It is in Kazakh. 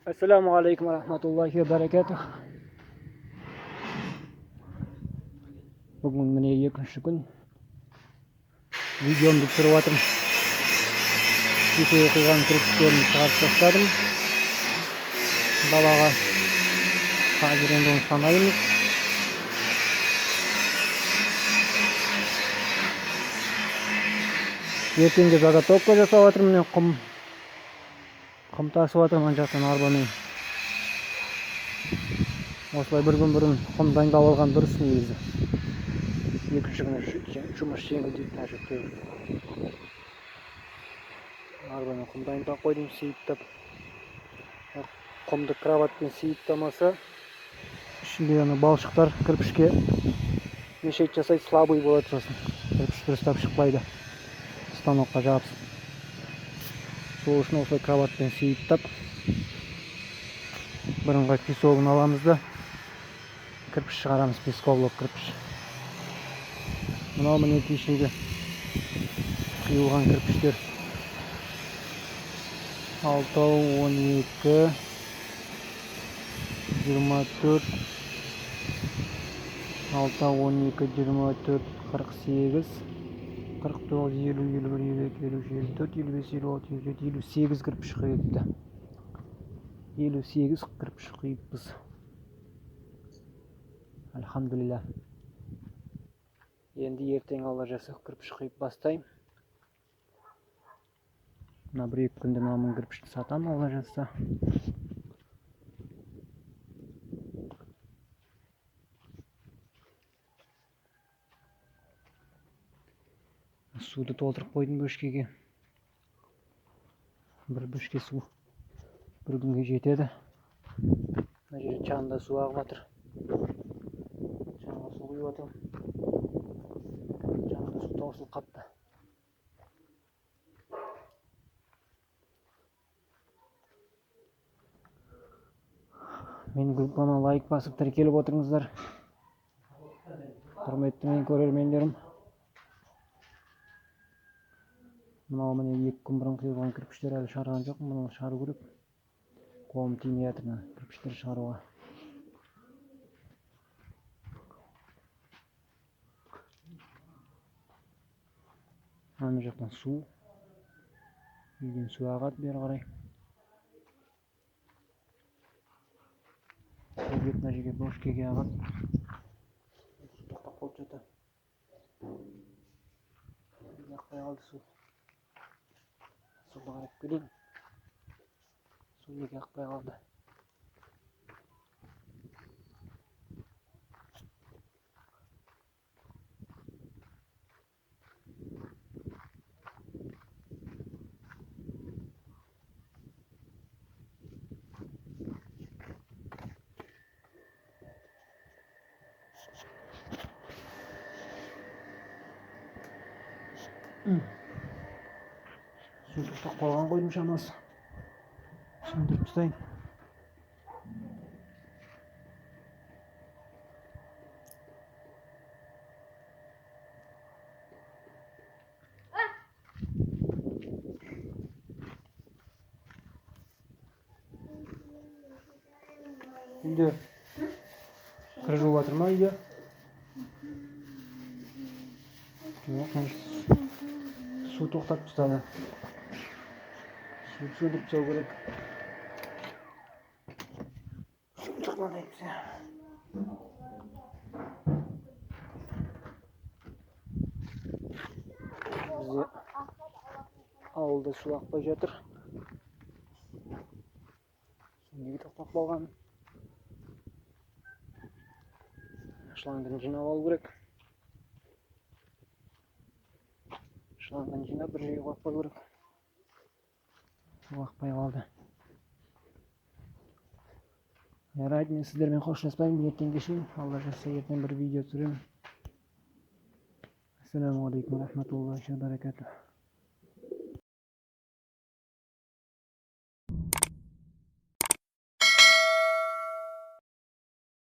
Ассаламу алейкум рахматуллахи ва баракатух. Бүгін міне екінші күн. Видеомды түсіріп жатырмын. Кеше құйған кірпіштерін шығарып тастадым далаға. Қазір енді оны санаймыз. Ертеңге заготовка жасап жатырмын, міне құм тасып жатырмын ана жақтан арбамен. Осылай бір күн бұрын құм дайындап алған дұрыс негізі. Екінші күні жұмыс жеңілдейді әжептәуір. Арбамен құм дайындап қойдым, сейіттеп. Құмды кроватпен сейіттамаса, ішінде ана балшықтар кірпішке мешает жасайды, слабый болады сосын. Кірпіш дұрыстап шықпайды. Станокқа жабысып. Сол үшін осылай кроватпен сейіттап, бірыңғай песогын аламыз да кірпіш шығарамыз, песковлок кірпіш. Мынау міне кешегі құйылған кірпіштер. 6, 12, 24, 6, 12, 24, 48, 49, 50, 51, 52, 53, 54, 55, 56, 57, 58 кірпіш құйыпты. 58 кірпіш құйыппыз. Альхамдулилля. Енді ертең Алла жазса кірпіш құйып бастаймын. Мына бір екі күнде мына 1000 кірпішті сатамын Алла жазса. Суды толтырып қойдым бөшкеге. Бір бөшке су бір күнге жетеді. Мына жерде чанда су ағып жатыр. Чанға су құйып жатырмын. Чанда су таусылып қапты. Менің группама лайк басып тіркеліп отырыңыздар. Құрметті менің көрермендерім. Мынау міне 2 күн бұрын құйылған кірпіштер әлі шығарған жоқпын. Мұны шығару керек. Қолым тимей жатыр мына кірпіштер шығаруға. Ана жақтан су. Үйден су ағады бері қарай. Су келіп мына жерге бөшкеге ағады. Су тоқтап қалып жатыр. Ақпай қалды су. Суды қарап келейін. Су неге ақпай қалды? Су тоқтап қалған қойдым шамасы. Сөндіріп тастайын. Үйде кір жуып жатыр ма үйде? Жоқ, су тоқтап тастады. Су сөндіріп тастау керек. Су тоқтады әйтпесе. Бізде ауылда су ақпай жатыр. Су неге тоқтап қалған? Шлангын жинап алу керек. Шлангын жинап бір жерге қойып қою керек. Су ақпай қалды. Жарайды, мен сіздермен қоштаспаймын. Ертеңге шейін, Алла жазса, ертең бір видео түсіремін. Ассаламу алейкум рахматуллахи ва баракатух.